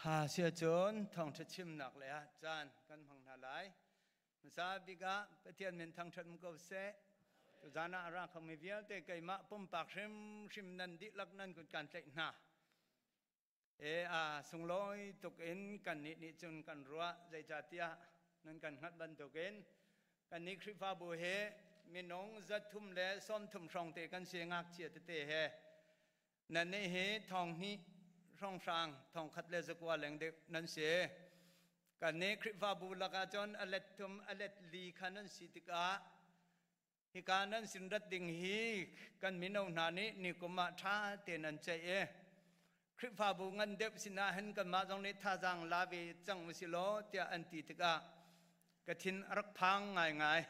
Ha siacun thawngṭha chimnak lei ah caan kan hmang hna lai. Hmasa bik ah Pathian min thangṭhat um ko seh. Tuzan ah a ra khomi vialte keimah pumpak hrimhrim nan dihlak nan kut kan tlaih hna. E a sunglawi tuk in kannih nih cun kan ruah, zeicahtiah nan kan hngalh bantukin kannih Khrihfabu hi minung 330 hrawng te kan si, ngakchia tete he. Nannih hi 2000 hrawnghrang, 1100 leng deuh nan si. Kannih Khrihfabu lakah cun a let thum, a let li kha nan si tikah hika nan sin rat ding hi kan mino hna nih nikum ah ṭha tein an ceih i Khrihfabu ngan deuh sinah hin kanmah zong nih thazaang la ve cang u si law tiah an ti tikah ka thin a rak phang ngaingai.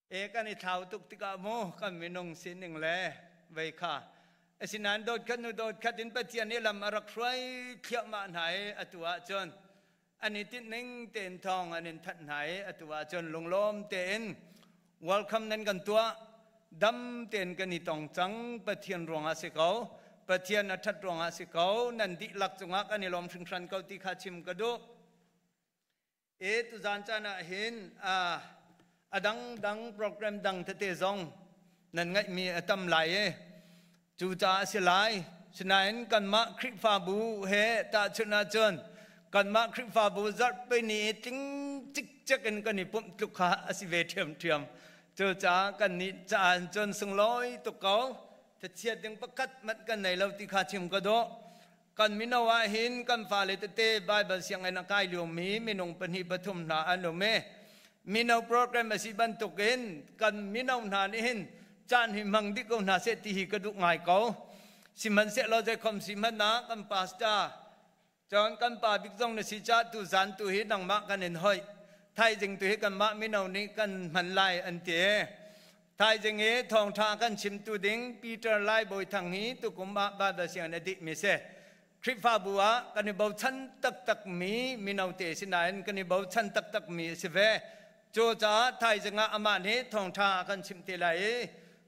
E kan i thlau tuk tikah mu kan minung sining le vei kha. Asinain dawt khat nu dawt khat in Pathian nih lam a rak hruai thliahmah hna i atu ahcun an i tinh ning tein thawng an in thanh hna i atu ahcun lunglawm tein welcome nan kan tuah. Dam tein kan i tong cang. Pathian ruangah si ko, Pathian a ṭhat ruangah si ko. Nan dihlak cungah kan i lawm hringhran ko ti kha chim ka duh. E tuzan caan ah hin a dangdang program dang tete zong nan ngaihmi a tam lai i cucaah a si lai. Sinain kanmah Khrihfabu he tahchunh ahcun kanmah Khrihfabu zarhpi ni i tling cikcek in kan i pumh tluk kha a si ve ṭhiamṭhiam. Cucaah kannih caah cun sunglawi tuk ko. Thachiat ding pakhat hmanh kan nei lo ti kha chim ka dawh. Kan mino ah hin kan fale tete Baibal sianginn a kai liomi minung pahnih pathum hna an um i mino program a si bantukin kan mino hna nih hin caan hi hmang dih ko hna seh ti hi ka duh ngai ko. Sihmanhsehlaw zeikhom si hmanh ah kan pastor cun kan pa bik zong na si caah tu zan tu hi nangmah kan in hoih, thaizing tu hi kanmah mino nih kan hman lai an ti. Thaizing i thawngṭha kan chimtu ding Peter Lai Bawi Thang hi tukum ah Baibal sianginn a dihmi si. Khrihfabu ah kan i bochan taktakmi mino te si nain kan i bochan taktakmi a si ve. Cucaah thaizing ah amah nih thawngṭha a kan chimh te lai i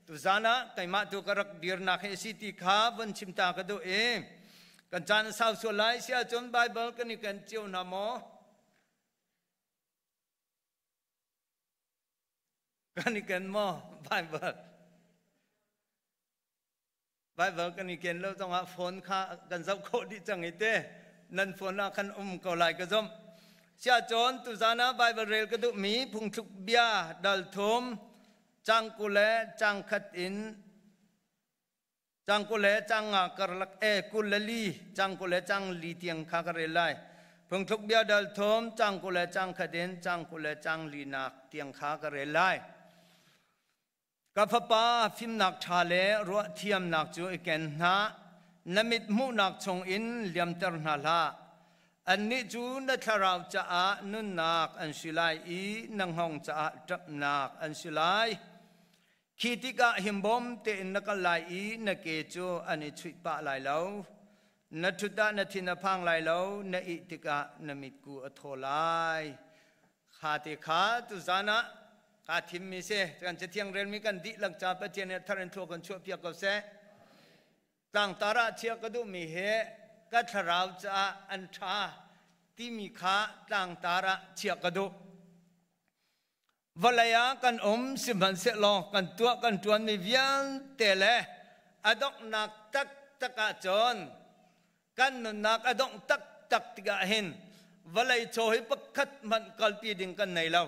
tuzan ah keimah tu ka rak dirnak hi a si ti kha vun chim ta ka duh i kan caan a sau sual lai si ahcun Baibal kan i ken cio hna maw? Kan i ken maw Bible? Bible kan i ken lo zongah phone kha kan zoh khawh dih cang i te nan phone ah khan um ko lai ka zumh. Siahcun tuzan ah Bible rel ka duhmi phungthluk bia dal thum cang 20 le cang khat in Cang 20 le cang nga karlak e 24, cang 20 le cang li tiang kha ka rel lai. Phungthluk bia dal thum cang 20 le cang khat in cang 20 le cang li nak tiang kha ka rel lai. Ka fapa, fimnak ṭha le ruahthiamnak cu i ken hna, na mit hmuhnak chungin liamter hna hlah. Annih cu na thlarau caah nunnak an si lai i na hngawng caah ṭapnak an si lai. Khi tikah himbawm tein na kal lai i na ke cu an i chuih pah lai lo. Na ṭhut ah na thin a phang lai lo, na ih tikah na mitku a thaw lai. Kha te kha tuzan ah kaa thimmi si. Kan Cathiang relmi kan dihlak ca Pathian nih a thar in thlua kan chuahpiak ko seh. Tlangtar ah chiah ka duhmi hi ka thlarau caah an ṭha timi kha tlangtar ah chiah ka duh. Vawlei ah kan um, sihmanhsehlaw kan tuah kan ṭuanmi vialte le a donghnak taktak ahcun kan nunnak a dongh taktak tikah hin vawlei chaw hi pakhat hmanh kalpi ding kan nei lo,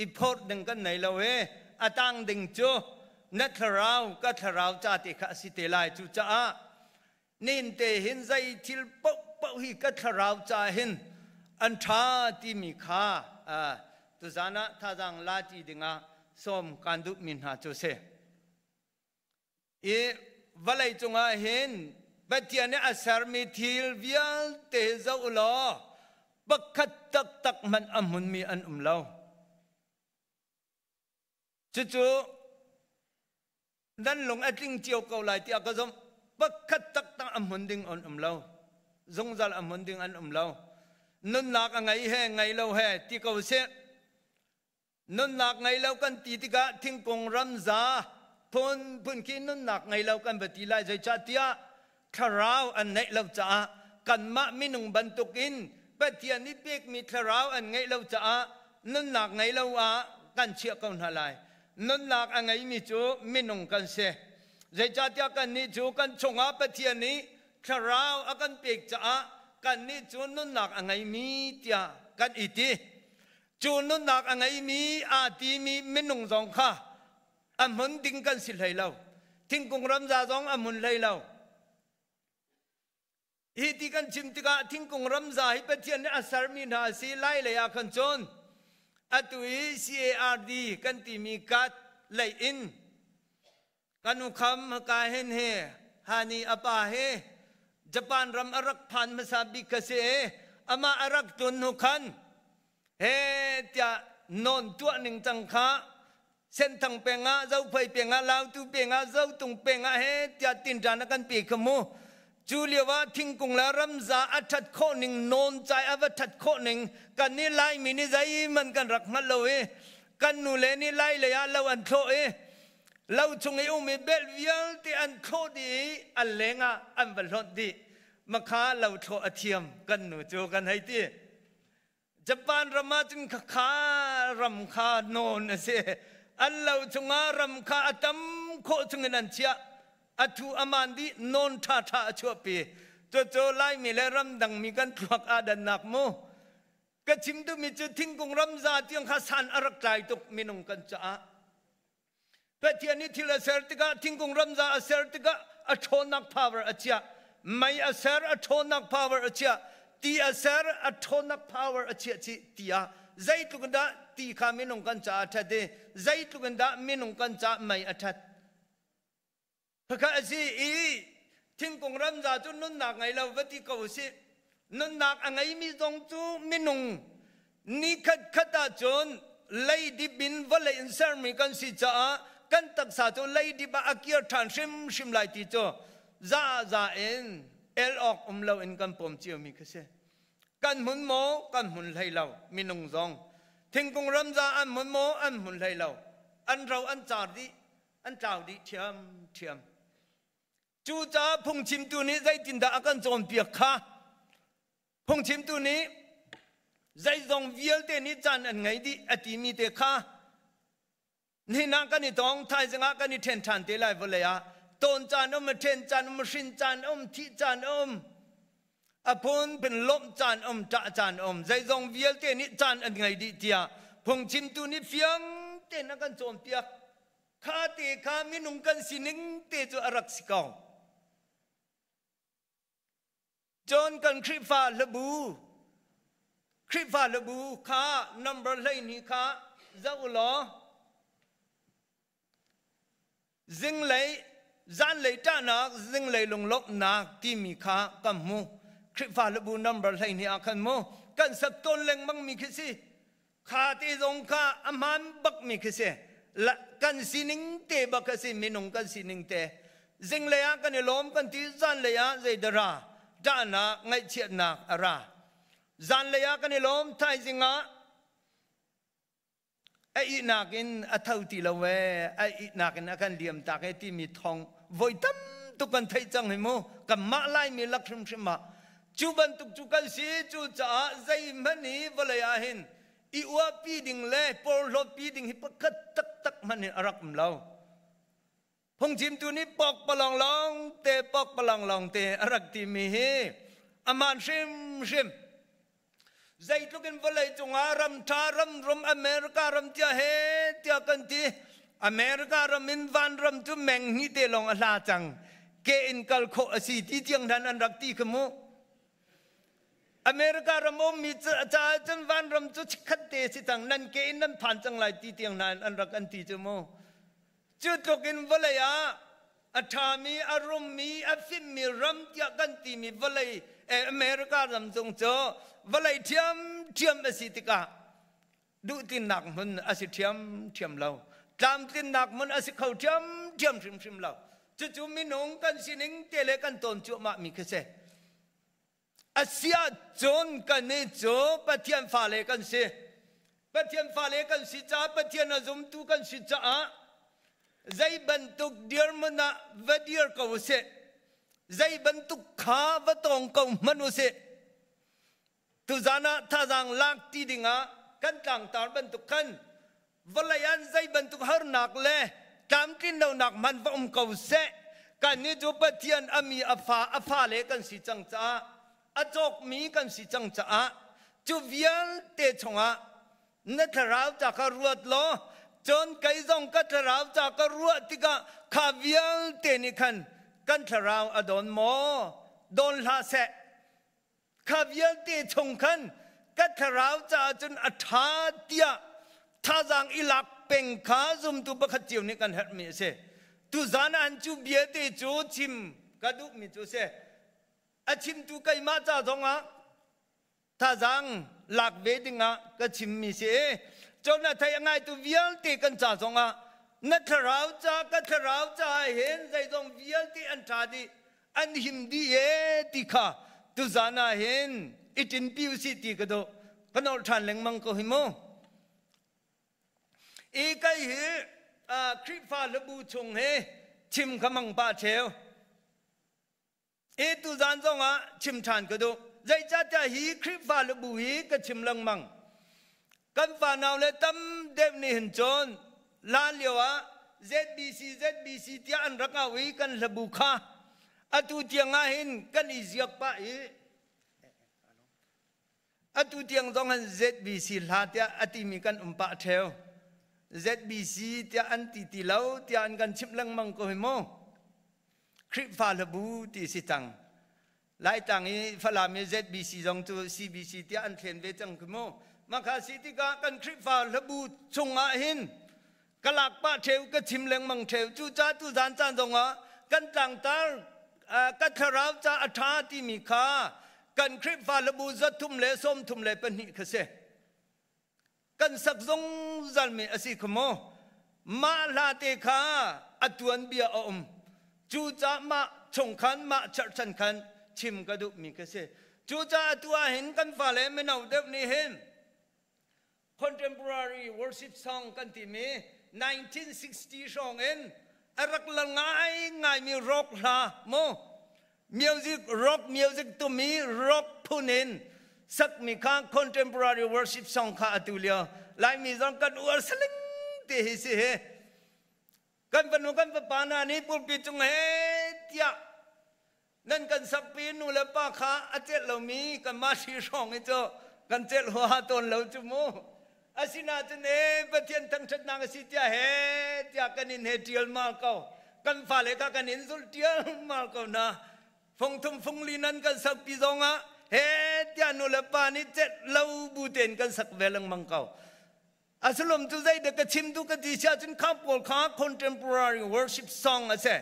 i phorh ding kan nei lo i a tang ding cu na thlarau ka thlarau ca te kha a si te lai. Cucaah nin te hin zei thil paohpaoh hi ka thlarau ca hin an ṭha timi kha tuzan ah thazaang la ti dingah sawm kaan duhmi hna cu si. I vawlei cungah hin Pathian nih a sermi thil vialte hi zoh u law pakhat taktak hmanh a hmunmi an um lo. Cucu nan lung a tling cio ko lai tiah ka zumh. Pakhat taktak a hmun ding an um lo, zungzal a hmun ding an um lo. Nunnak a ngei he ngei lo he ti ko sih. Nunnak ngei lo kan ti tikah thingkung ramza phunphun khi nunnak ngei lo kan va ti lai, zeicahtiah thlarau an neih lo caah. kanmah minung bantukin Pathian nih pekmi thlarau an ngeih lo caah nunnak ngei lo ah kan chiah ko hna lai. Nunnak a ngeimi cu minung kan si. Zeicahtiah kannih cu kan chungah Pathian nih thlarau a kan pek caah kannih cu nunnak a ngeimi tiah kan i ti. Cu nunnak a ngeimi aa timi minung zong kha a hmun ding kan si hlei lo. Thingkung ramza zong a hmun hlei lo. Hi ti kan chim tikah thingkung ramza hi Pathian nih a sermi hna a si. Lai lei ah khan cun atu i CARD kan timi kat lei in kan ukham haka hin hi hani a pa hi Japan ram a rak phan hmasa bik ka si i amah a rak tun hnu khan he tiah nawn tuah ning cang kha Senthang peng ah Zophei peng ah Lautu peng ah Zotung peng ah he tiah tinṭan a kan pe kha mu. Cu lio ah thingkung le ramza a ṭhat khawh ning nawn cai a va ṭhat khawh ning kan nih Laimi nih zeihmanh kan rak hngalh lo i kan nu le nih Lai lei ah lo an thlawh i lo chung i um i belh vialte an thlawh dih i an leng ah an va hlonh dih. Makha lo thlawh a thiam kan nu cu kan hei ti. Japan ram ah cun khakha ram kha nawn a si. An lo chungah ram kha a tam khawh chungin an chiah. A thu a man dih nawn ṭhaṭha a chuahpi. Cucu Laimi le ramdangmi kan thluak aa dannak mu. Ka chim duhmi cu thingkung ramza tiang kha san a rak tlai tuk minung kan caah. Pathian nih thil a ser tikah thingkung ramza a ser tikah a ṭhawnnak power a chiah. Mei a ser a ṭhawnnak power a chiah. Ti a ser a ṭhawnnak power a chiah chih tiah zeitluk in dah ti kha minung kan caah a ṭhat i zeitluk in dah minung kan caah mei a ṭhat. Khakha a si i thingkung ramza cu nunnak ngei lo va ti ko usih. Nunnak a ngeimi zong cu minung nikhat khat ahcun leidip in vawlei in sermi kan si caah kan taksa cu leidip ah a kir ṭhan hrimhrim lai ti cu za za in el awk um loin kan pom ciomi kha si. Kan hmun maw? Kan hmun hlei lo. Minung zong. Thingkung ramza an hmun maw? An hmun hlei lo. An ro an car dih. An tlau dih ṭhiamṭhiam. Cucaah phungchimtu nih zeitindah a kan cawnpiak kha phungchimtu nih zeizong vialte nih caan an ngei dih a timi te kha nihin ah kan i tong thaizing ah kan i ṭhen ṭhan te lai vawlei ah tawn caan um a ṭhen caan um hrin caan um thih caan um a phunphun lawmh caan um ṭah caan um zeizong vialte nih caan an ngei dih tiah phungchimtu nih fiang tein a kan cawnpiak. Kha te kha minung kan sining te cu a rak si ko. Cun kan Khrihfa hlabu Khrihfa hlabu kha number 12 kha zoh u law zinglei zanlei ṭahnak zinglei lunglawmhnak timi kha kan hmu. Khrihfa hlabu number 12 ah khan mu kan sak tawn lengmang mi khi si. Kha te zong kha a hmaan bakmi khi si. Kan sining te bak a si, minung kan sining te. Zinglei ah kan i lawm kan ti, zanlei ah zeidah ra? Ṭahnak, ngaihchiatnak a ra. Zanlei ah kan i lawm, thaizing ah a ihnak in a tho ti lo ee, a ihnak in a kan liam tak ee timi thawng voi tam tuk kan theih cang hi mu. Kanmah Laimi lak hrimhrim ah Cu bantuk cu kan si. Cucaah zeihmanh hi vawlei ah hin i uahpi ding le porhlawtpi ding hi pakhat taktak hmanh in a rak um lo. Phungchimtu nih pokpalawng lawng te pokpalawng lawng te a rak timi hi aman hrimhrim. Zeitluk in vawlei cungah ram ṭha ram rum America ram tia he tiah kan ti. America ram in vanram cu meng hnih te lawng a hla cang. Ke in kal khawh a si ti tiang hlan an rak ti kha mu. America ram ummi caah cun vanram cu chikkhat te si cang nan ke in nan phan cang lai ti tiang hna an rak an ti cu mu. Cu tluk in vawlei ah a ṭhami, a rummi, a fimmi ram tiah kan timi vawlei America ram cung cu vawlei ṭhiamṭhiam a si tikah duhtlinnak hmun a si ṭhiamṭhiam lo. Tlamtlinnak hmun a si kho ṭhiamṭhiam hrimhrim lo. Cucu minung kan sining te le kan tawn cuahmahmi khi si. A si ahcun kannih cu Pathian fale kan si. Pathian fale kan si caah Pathian a zumtu kan si caah zei bantuk dirhmun ah va dir ko usih. Zei bantuk kha va tawng ko hmanh u sih. Tuzan ah thazaang lak ti dingah kan tlangtar bantuk khan vawlei an zei bantuk harnak le tlamtlin lonak hmanh va um ko seh. Kannih cu Pathian a mi a fa a fale kan si cang caah a cawkmi kan si cang caah cu vialte chungah na thlarau ca kha ruat law cun kei zong ka thlarau ca ka ruah tikah kha vialte nih khan kan thlarau a dawn maw dawn hlah seh kha vialte chung khan ka thlarau caah cun a ṭha tiah thazaang i lak peng kha zumtu pakhat cio nih kan herhmi a si. Tuzan ah cu bia te cu chim ka duhmi cu a si. A chimtu keimah ca zongah thazaang lak ve dingah ka chimmi si. Cun a thei a ngaitu vialte kan ca zongah na thlarau ca ka thlarau ca hin zeizong vialte an ṭha dih an him dih e ti kha tuzan ah hin i ṭinpi usih ti ka duh ka nolh ṭhan lengmang ko hi mu i kai hi Khrihfa hlabu chung hi chim kha mang pa ṭheu i tuzan zongah chim ṭhan ka duh zeicahtiah hi Khrihfa hlabu hi ka chim lengmang Kan fanau le tam deuh nih hin cun hlan lio ah ZBC ZBC tiah an rak au i kan hlabu kha atu tiang ah hin kan i ziak pah i atu tiang zong hin ZBC hla tiah a timi kan um pah ṭheo. ZBC tiah an ti ti lo tiah an kan chimh lengmang ko hi mu. Khrihfa hlabu ti si cang. Laitlang i Falam i ZBC zong cu CBC tiah an thlen ve cang khi mu. Makha si tikah kan Khrihfa hlabu chungah hin ka lak pah ṭheu ka chim lengmang ṭheu cu ca tu zan caan zongah kan tlangtar ka thlarau ca a ṭha timi kha kan Khrihfa hlabu 332 kha si. Kan sak zungzal mi a si kha mu. Mah hla te kha a tuanbia a um. Cucaah mah chung khan mah cherhchan khan chim ka duhmi ka si. Cucaah atu ah hin kan fale mino deuh nih hin contemporary worship song kan timi 1960 hrawng in a rak la ngai ngaimi rock hla mu music rock music tumi rock phun in sakmi kha contemporary worship song kha atu lio Laimi zong kan uar saling te hi si hi kan fanu kan fapa hna nih pulpi cung he tiah nan kan sakpi nu le pa kha a celh lomi kan mah hri hrawng hi cu kan celh huaha tawn lo cu mu asinain e Pathian thangṭhatnak a si tiah he tiah kan in he ṭial mal ko kan fale kha kan in zulh ṭial mal ko na fungthum fungli nan kan sakpi zongah he tiah nu le pa nih celh lo bu tein kan sak ve lengmang ko asulum cu zeidah ka chim tu ka ti sia cun kha pawl kha contemporary worship song a si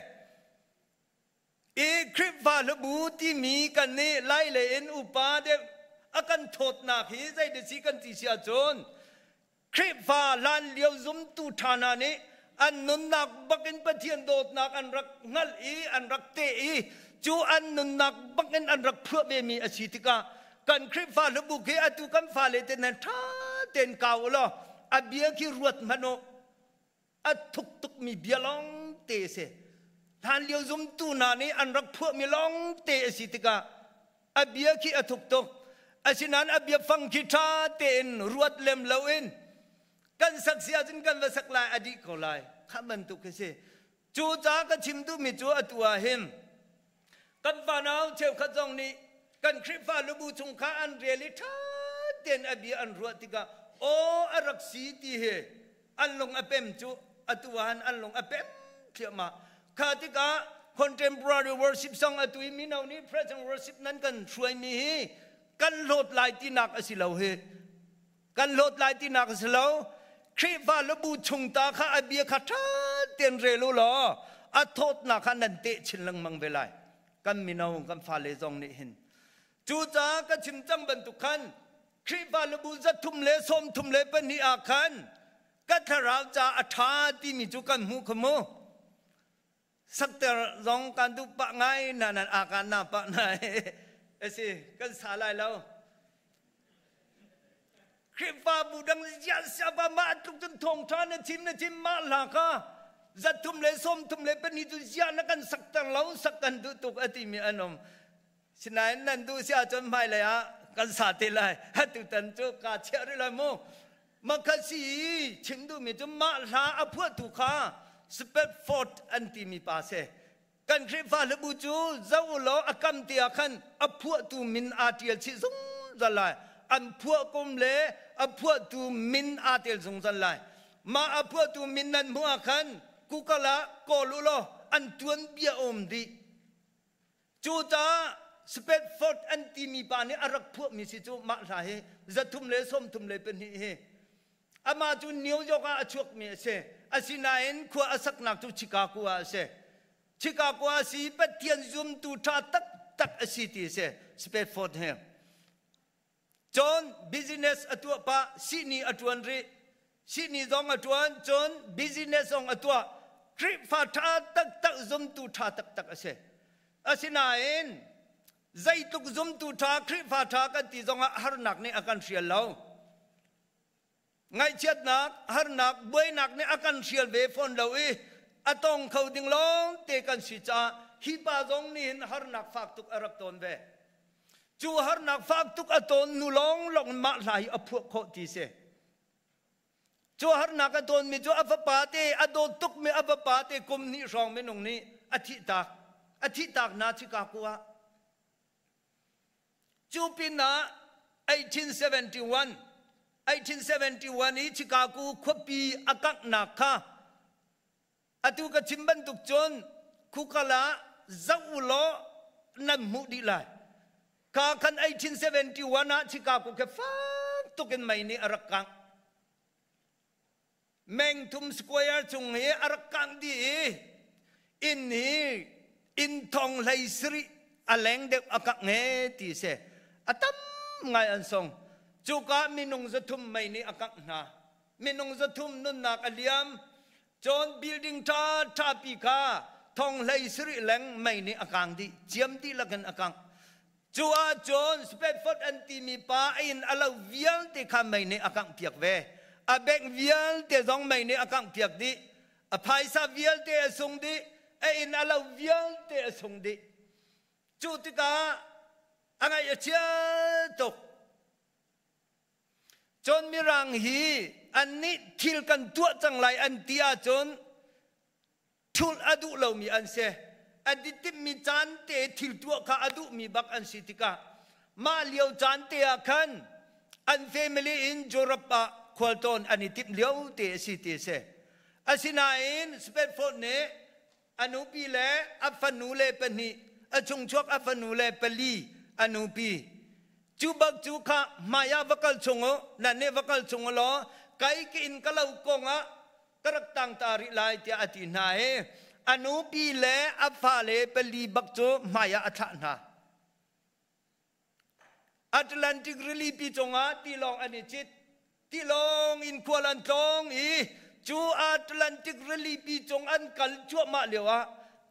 I Khrihfa hlabu timi kan nih lai lei in upa deuh a kan thawtnak hi zeidah si kan ti si ahcun Khrihfa hlan lio zumtu ṭha hna nih an nunnak bakin Pathian dawtnak an rak hngalh i an rak teh i cu an nunnak bakin an rak phuah vemi a si tikah kan Khrihfa hlabu khi atu kan fale te nan ṭha tein kau u law a bia khi ruat hmanh u a thuk tukmi bia lawng te a si. Hlanlio zumtu hna nih an rak phuahmi lawng te a si tikah a bia khi a thuk tuk. Asinain a biafang khi ṭha tein ruat lem loin kan sak si ahcun kan va sak lai a dih ko lai. Kha bantuk khi si. Cu ca ka chim duhmi cu atu ah hin kan fanau cheukhat zong nih kan Khrihfa lubu chung kha an rel i ṭha tein a bia an ruah tikah aw a rak si ti hi an lung a pem cu atu ah an lung a pem thliahmah kha tikah contemporary worship song atu i mino nih present worship nan kan hruaimi hi kan hlawt lai tinak a si lo hi kan hlawt lai tinak a si lo Khrihfa lubu chung ta kha a bia kha ṭha tein rel u law a thawtnak kha nan teh chin lengmang ve lai kan mino kan fale zong nih hin cucaah ka chim cang bantuk khan Khrihfa lubu 332 ah khan ka thlarau ca a ṭha timi cu kan hmuh kha mu. Sakter zong kan duh pah ngai na nan aa na pah na asi kan sa lai lo. Khrihfabu dang siapa mah tluk cun thawngṭha na chim na chim mah hla kha. 332 cu ziah na kan sakter lo, sak kan duh tuk a timi an um. Sinain nan duh si ahcun hmailei ah kan sa te lai. Atutan cu kaa chiah rih lai mu. Makha si chim duhmi cu mah hla a phuahtu kha Spedford an timi pa si. Kan Khrihfa hlabu cu zoh u law a kam te ah khan a phuahtu min aa ṭial chih zungzal lai. An phuah kum le a phuahtu min aa tel zungzal lai. Mah a phuahtu min nan hmuh ah khan Google ah kawl u law an tuanbia a um dih. Cucaah Spedford an timi pa nih a rak phuahmi si cu mah hla hi 332 hi. Amah cu New York ah a chuakmi a si. Asinain khua a saknak cu Chicago ah a si. Chicago ah si Pathian zumtu ṭha taktak a si ti a si Spedford hi. Cun business a tuah pah, sihni a ṭuan rih. Sihni zong a ṭuan, cun business zong a tuah. Khrihfa ṭha taktak, zumtu ṭha taktak a si. Asinain zeitluk zumtu ṭha, Khrihfa ṭha kan ti zongah harnak nih a kan hrial lo. Ngaihchiatnak, harnak, buainak nih a kan hrial ve fawn lo i a tong kho ding lawngte kan si caah hi pa zong nih hin harnak fak tuk a rak tawn ve. Cu harnak fak tuk a tawn nu lawnglawng in mah hla hi a phuah khawh ti si. Cu harnak a tawnmi cu a fapa te, a dawt tukmi a fapa te kum hnih hrawng minung nih a thihtak. A thihtak hna Chicago ah. Cu pinah 1871 1871 i Chicago khuapi a kanghnak kha atu ka chim bantuk cun khukal ah zoh u law nan hmuh dih lai. Ka khan 1871 ah Chicago khi fak tuk in mei nih a rak kangh. Mengthum Square cung hi a rak kangh dih i inn hi inn thong hlei sarih a leng deuh a kangh he ti si. A tam ngai an song. Cuka minung 300 mei nih a kangh hna. Minung 300 nunnak a liam. Cun building ṭha ṭhapi kha thong hlei sarih leng mei nih a kang dih. Ciam dihlak in a kangh. Cu ahcun Spedford an timi pa a inn a lo vialte kha mei nih a kanghpiak ve. A bank vialte zong mei nih a kanghpiak dih. A phaisa vialte a sung dih. A inn a lo vialte a sung dih. Cu tikah a ngaih a chia tuk. Cun Mirang hi annih thil kan tuah cang lai an ti ahcun Thulh a duh lomi an si. An i timhmi caan te thil tuah kha a duhmi bak an si tikah mah lio caan te ah khan an family in Europe ah khualtawn an i timh lio te a si ti a si. Asinain Spedford nih a nupi le a fanu le pahnih, a chungchuak a fanu le pali a nupi cu bak cu kha hmai ah va kal chung u, nan nih va kal chung u law kai ka inn ka lo kong ah ka rak tang ta rih lai tiah a ti hna i a nupi le a fale pali bak cu hmai ah a thlah hna. Atlantic rilipi cungah tilawng an i cit. Tilawng in khual an tlawng i cu Atlantic rilipi cung an kal cuahmah lioah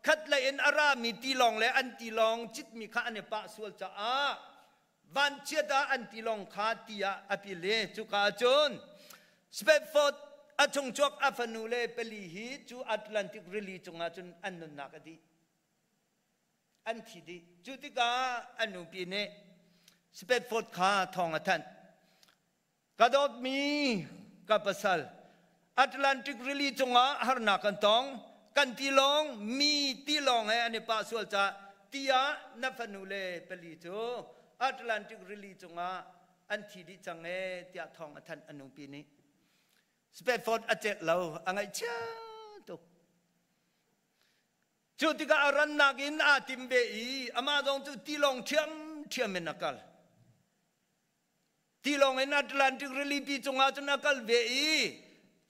khatlei in a rami tilawng le an tilawng citmi kha an i pah sual caah Vanchiat ah an tilawng kha ti ah a pil i cuka ah cun Spedford a chungchuak a fanu le pali hi cu Atlantic rili cungah cun an nunnak a dih. An thi dih. Cu tikah a nupi nih Spedford kha thawng a thanh. Ka dawtmi ka pasal, Atlantic rili cungah harnak kan tong. Kan tilawng mi tilawng he an i pah sual caah tiah na fanu le pali cu Atlantic rili cungah an thi dih cang ee tiah thawng a thanh a nupi nih. Spedford a celh lo, a ngaihchia tuk. Cu tikah a rannak in aa tim ve i amah zong cu tilawng ṭhiamṭhiam in a kal. Tilawng in Atlantic rilipi cungah cun a kal ve i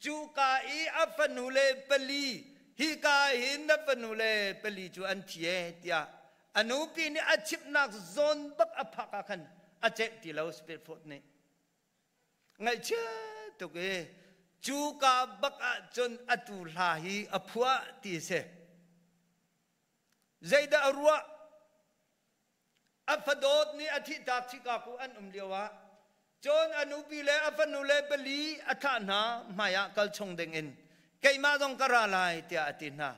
cuka i a fanu le pali hika hin na fanu le pali cu an thi e tiah a nupi nih a chimhnak zawn bak a phak ah khan a celh ti lo Spedford nih. Ngaihchia tuk i cuka bak ah cun atu hla hi a phuah ti a si. Zeidah a ruah? A fadawt nih a thihtak Chicago an um lioah cun a nupi le a fanu le pali a thlah hna hmaiah kal chung dingin. Keimah zong ka ra lai tiah a ti hna.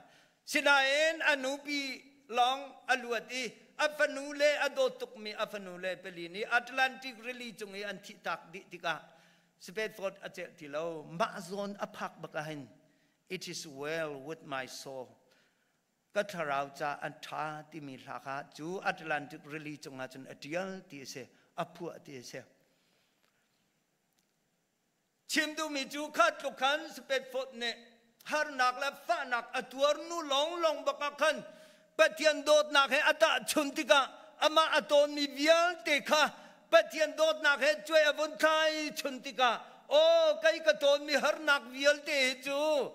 Sinain a nupi lawng a luat i a fanu le a dawt tukmi a fanu le pali nih Atlantic rili cung i an thihtak dih tikah Spafford a celh ti lo. Mah zawn a phak bak ahhin It is well with my soul. Ka thlarau ca an ṭha timi hla kha cu Atlantic rili cungah cun a ṭial ti a si, a phuah ti a si. Chim duhmi cu kha tluk khan Spafford nih harnak le fahnak a tuar nu lawnglawng bak ah khan Pathian dawtnak he a tahchun tikah amah a tawnmi vialte kha Pathian dawtnak he cuai a vun thlai chun tikah aw kei ka tawnmi harnak vialte hi cu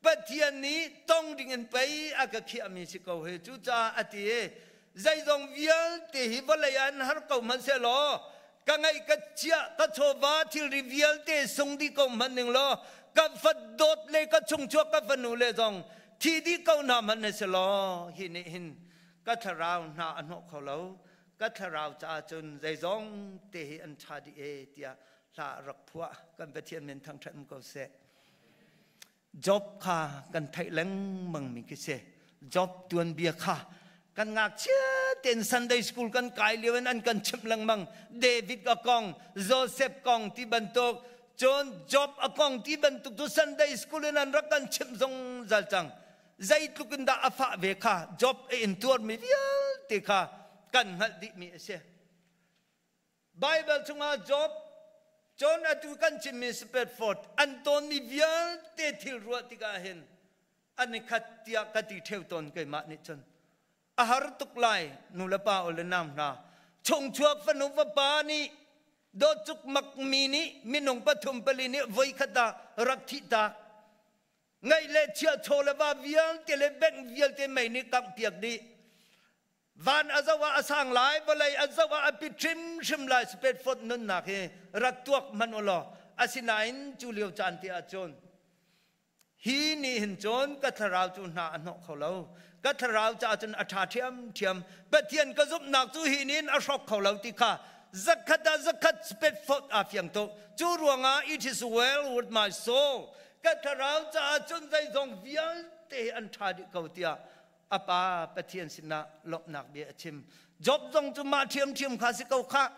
Pathian nih tong ding in pei a ka khiahmi si ko hi. Cucaah a ti i zeizong vialte hi vawlei ah an har ko hmanhsehlaw ka ngaih ka chiah ka chawva thilri vialte sung dih ko hmanh ning law ka fadawt le ka chungchuak ka fanu le zong thi dih ko hna hmanh na si law hi nih hin ka thlarau hna a hnawh kho lo ka thlarau caah cun zeizong te hi an ṭha dih e tiah hla a rak phuah. Kan Pathian min thangṭhat um ko seh. Job kha kan theih lengmang mi khi si. Job tuanbia kha kan ngakchia tein Sunday school kan kai lio in an kan chimh lengmang. David a kong, Joseph kong ti bantuk, cun Job a kong ti bantuk cu Sunday school in an rak kan chimh zungzal cang. Zeitluk in dah a fah ve kha Job a intuarmi vialte kha kan hngalh dihmi a si. Baibal chungah Job, cun atu kan chimmi Spafford an tawnmi vialte thil ruah tikah hin an i khat tiah ka ti ṭheo tawn keimah nih cun. A har tuk lai nu le pa ol le nau hna. Chungchuak fanu fapa nih dawt cukmak mi nih minung pathum pali nih voikhat ah rak thih tak. Ngaih le chiah chaw le va vialte le bank vialte mei nih kangh piak dih. Van a zoh ah a sang lai, vawlei a zoh ah a pit hrimhrim lai. Spafford nunnak hi rak tuak hmanh u law. Asinain cu lio caan te ah cun hi nih hin cun ka thlarau cu hna a hnawh kho lo. Ka thlarau caah cun a ṭha ṭhiamṭhiam. Pathian ka zumhnak cu hi nih hin a hrawk kho lo ti kha zakhat ah zakhat Spafford aa fiang tuk. Cu ruangah it is well with my soul. Ka thlarau caah cun zeizong vialte hi an ṭha dih ko tiah a pa Pathian sinah lawmhnak bia a chim. Job zong cu mah ṭhiamṭhiam kha si ko khah.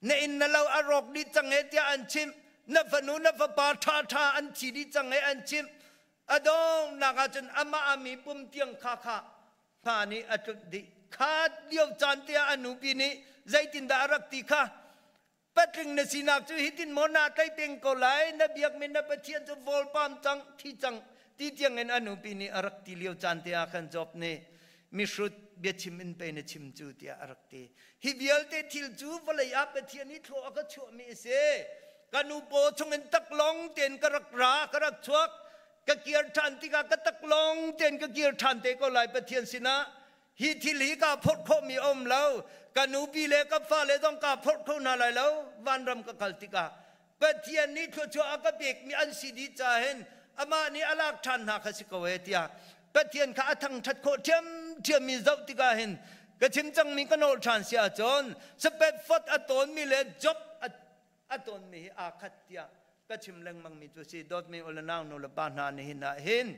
Na inn na lo a rawk dih cang e tiah an chimh. Na fanu na fapa ṭhaṭha an thi dih cang e an chimh. A donghnak ah cun amah a mi pum tiang kha kha hna nih a tlunh dih. Kha lio caan te ah a nupi nih zeitindah a rak ti kha Patling na sinak cu hitin maw naa tlaih peng ko lai? Na biakmi na Pathian cu vawlpam cang, thi cang ti tiangin a nupi nih a rak ti lio caan te ah khan Job nih mihrut biachim in pei na chim cu tiah a rak ti. Hi vialte thil cu vawlei ah Pathian i thlawh a ka chuahmi a si. Ka nu paw chungin taklong tein ka rak ra, ka rak chuak. Ka kir ṭhan tikah ka taklong tein ka kir ṭhan te ko lai Pathian sinah. Hi thil hi kaa phorh khawhmi a um lo. Ka nupi le ka fale zong kaa phorh kho hna lai lo. Vanram ka kal tikah Pathian nih thluachuah a ka pekmi an si dih ca hin amah nih a lak ṭhan hna kha si ko e tiah Pathian kha a thangṭhat khawh ṭhiamṭhiammi zoh tikah hin ka chim cangmi ka nawl ṭhan si ahcun Spafford a tawnmi le Job a tawnmi hi aa khat tiah ka chim lengmangmi cu a si. Dawtmi u le nau nu le pa hna nihin ah hin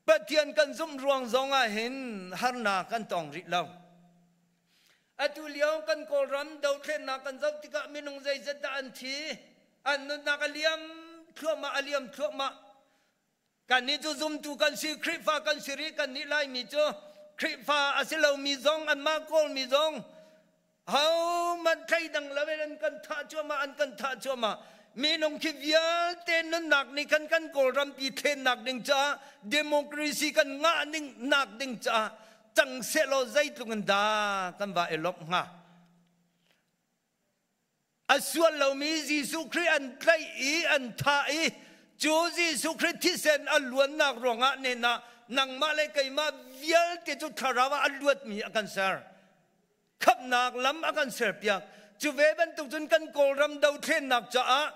Pathian kan zumh ruang zong ah hin harnak kan tong rih lo. Atu lio kan Kawlram dothlennak kan zoh tikah minung zeizat dah an thi, an nunnak a liam thluahmah, a liam thluahmah. Kannih cu zumtu kan si, Khrihfa kan si rih, kannih Laimi cu Khrihfa a si lomi zong, anmah Kawlmi zong Hohmanh thleidang loin an kan thah cuahmah, an kan thah cuahmah. Minung khi vialte nunnak nih khan kan Kawlrampi thlennak ding caah democracy kan ngah ning nak ding caah cang sehlaw zeitluk in dah kan va i lawmh hnga. A sual lomi Jesuh Khrih an tlaih i an thah i cu Jesuh Khrih thisen a luannak ruangah nen ah nangmah le keimah vialte cu thlarau ah a luatmi a kan ser. Khamhnak lam a kan serpiak. Cu ve bantuk cun kan Kawlram dothlennak caah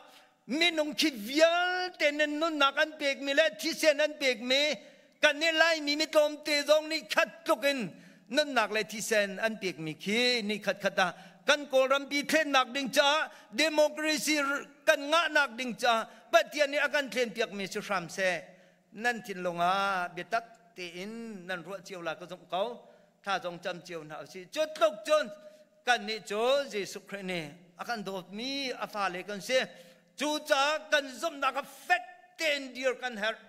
minung khi vialte nan nunnak an pekmi le thisen an pekmi kan nih Laimi mi tlawmte zong nih khat tluk in nunnak le thisen an pekmi khi ni khat khat ah kan Kawlrampi thlennak ding caah democracy kan ngahnak ding caah Pathian nih a kan thlenpiakmi si hram seh. Nan thinlung ah biatak tein nan ruah cio la ka zumh ko. Thla zong cam cio hna usih. Cu tluk cun kannih cu Jesuh Khrih nih a kan dawtmi a fale kan si. Cucaah kan zumhnak a fek tein dir kan herh.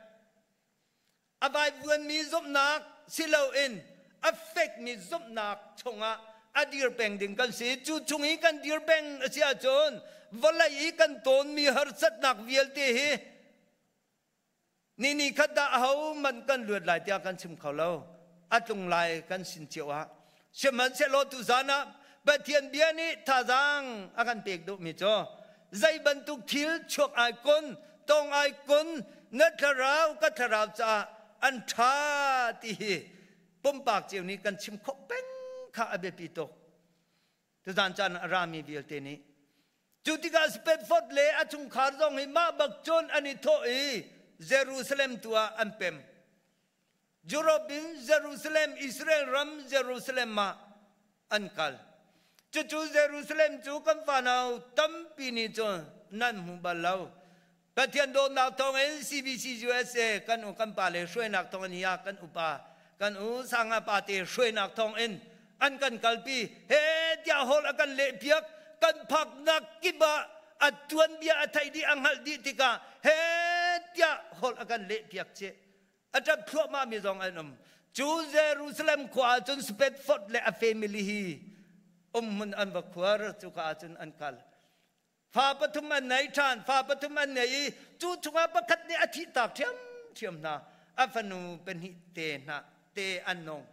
A vaivuanmi zumhnak si loin a fekmi zumhnak chungah a dir peng ding kan si. Cu chung i kan dir peng a si ahcun vawlei i kan tawnmi harsatnak vialte hi ni ni khat dah ahohmanh kan luat lai tiah kan chim kho lo. A tlung lai kan sin cio ah. Sihmanhsehlaw tuzan ah Pathian bia nih thazaang a kan pek duhmi cu zei bantuk thil chuak ai kun, tong ai kun, na thlarau ka thlarau caah an ṭha ti hi pumpak cio nih kan chim khawh peng kha a biapi tuk. Tuzan caan a rami vialte nih Cu tikah Spafford le a chungkhar zong hi mah bak cun an i thawh i Jerusalem tu ah an pem. Europe in Jerusalem, Israel ram Jerusalem ah an kal. Cucu Jerusalem cu kan fanau tampi nih cun nan hmu bal lo. Pathian dawtnak thawngin CBC USA kan u kan pa le hruainak thawngin hi ah kan upa kan u sanga pa te hruainak thawngin an kan kalpi he tiah hol a kan lehpiak kan phaknak kip ah a tuanbia a theih dih a hngalh dih tikah he tiah hol a kan lehpiak chih a ṭap thluahmah mi zong an um cu Jerusalem khua ah cun Spafford le a family hi umhmun an va khuar cuka ah cun an kal Fa pathum an nei ṭhan, fa pathum an nei i cu chungah pakhat nih a thihtak ṭhiamṭhiam hna. A fanu pahnih te hna te an nung.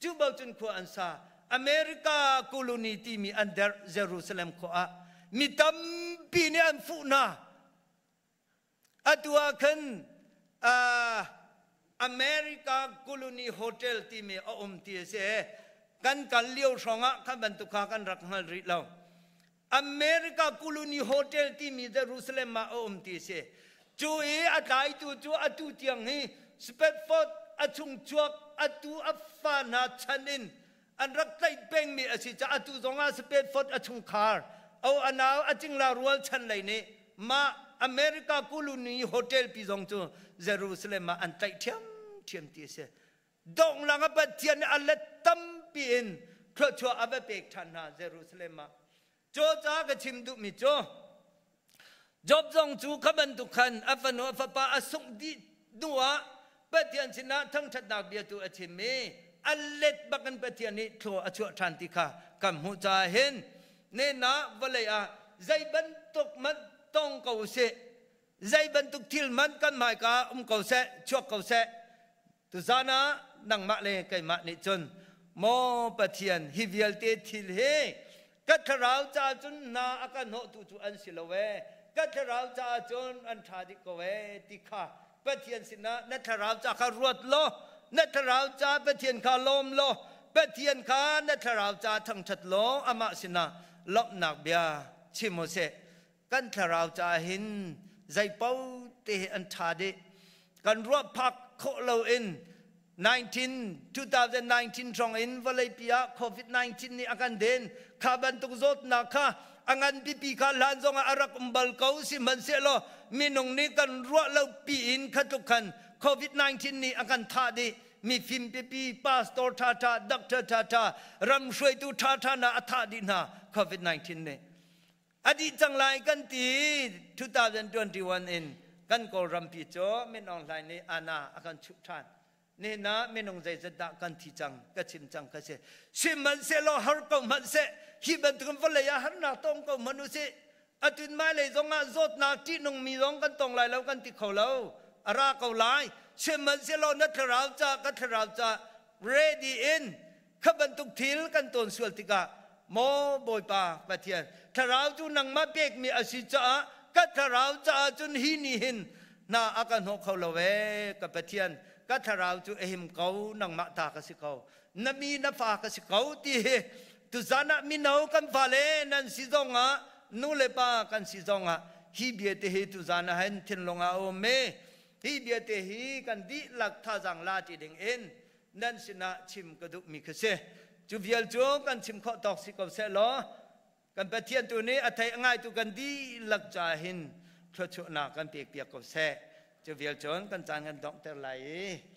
Cu bo cun khua an sa. America colony timi an derh Jerusalem khua ah mi tampi nih an fuh hna. Atu ah khan America Colony Hotel timi a um ti a si. Kan kal lio hrawng ah kha bantuk kha kan rak hngal rih lo. America Colony Hotel timi Jerusalem ah a um ti a si. Cu i a tlaitu cu atu tiang hi Spafford a chungchuak atu a fa hna chan in an rak tlaih pengmi a si caah atu zongah Spafford a chungkhar o a nau a cingla rual chan lei nih mah America Colony Hotel pi zong cu Jerusalem ah an tlaih ṭhiamṭhiam ti a si. Donglang a Pathian nih a let tampi in thluachuah a va pek ṭhan hna Jerusalem ah. Cucaah ka chim duhmi cu Job zong cu kha bantuk khan a fanu a fapa a sungh dih hnuah Pathian sinah thangṭhatnak bia tu a chim i a let bakin Pathian nih thlua a chuah ṭhan ti kha kan hmuh caah hin nena vawlei ah zei bantuk hmanh tong ko usih zei bantuk thil hmanh kan hmaika um ko seh chuak ko seh Tuzan ah nangmah le keimah nih cun maw Pathian hi vialte thil hi ka thlarau caah cun hna a ka hnawhtu cu an si lo ee ka thlarau caah cun an ṭha dih ko ee ti kha Pathian sinah na thlarau ca kha ruat law na thlarau ca Pathian kha lawm law Pathian kha na thlarau ca thangṭhat law amah sinah lawmhnak bia chim u sih kan thlarau caah hin zeipaoh te hi an ṭha dih kan ruah phak khawh loin 19 2019 hrawng in vawleipi ah COVID-19 nih a kan den kha bantuk zawtnak kha a ngan pipi kha hlan zong ah a rak um bal ko sihmanhsehlaw minung nih kan ruah lo pi in kha tluk khan COVID-19 nih a kan thah dih mi fim pipi pastor ṭha ṭha doctor ṭha ṭha ram hruaitu ṭha ṭha hna a thah dih hna COVID-19 nih A dih cang lai kan ti 2021 in kan Kawlrampi cu Min Aung Hlaing nih ana a kan chuh ṭhan. Nihin ah minung zeizat dah kan thi cang ka chim cang ka si. Sihmanhsehlaw har ko hmanh seh hi bantukin vawlei ah harnak tong ko hmanh usih atun hmailei zong ah zawtnak ṭihnungmi zong kan tong lai lo kan ti kho lo a ra ko lai sihmanhsehlaw na thlarau ca ka thlarau ca ready in Kha bantuk thil kan tawn sual tikah maw Bawipa Pathian thlarau cu nangmah pekmi a si caah ka thlarau caah cun hi ni hin hna a ka hnawh kho lo ee ka Pathian ka thlarau cu a him ko nangmah ta ka si ko na mi na fa ka si ko ti hi tuzan ah mino kan fale nan si zongah nu le pa kan si zongah hi bia te hi tuzan ah hin thinlung ah a um i hi bia te hi kan dihlak thazaang la ti ding in nan sinah chim ka duhmi kha si. Cu vial cu kan chim khawh tawk si ko seh law. Kan Pathian tu nih a thei a ngaitu kan dihlak ca hin thluachuahnak kan pek piak ko seh. Cu vial cun kan caan kan donghter lai i.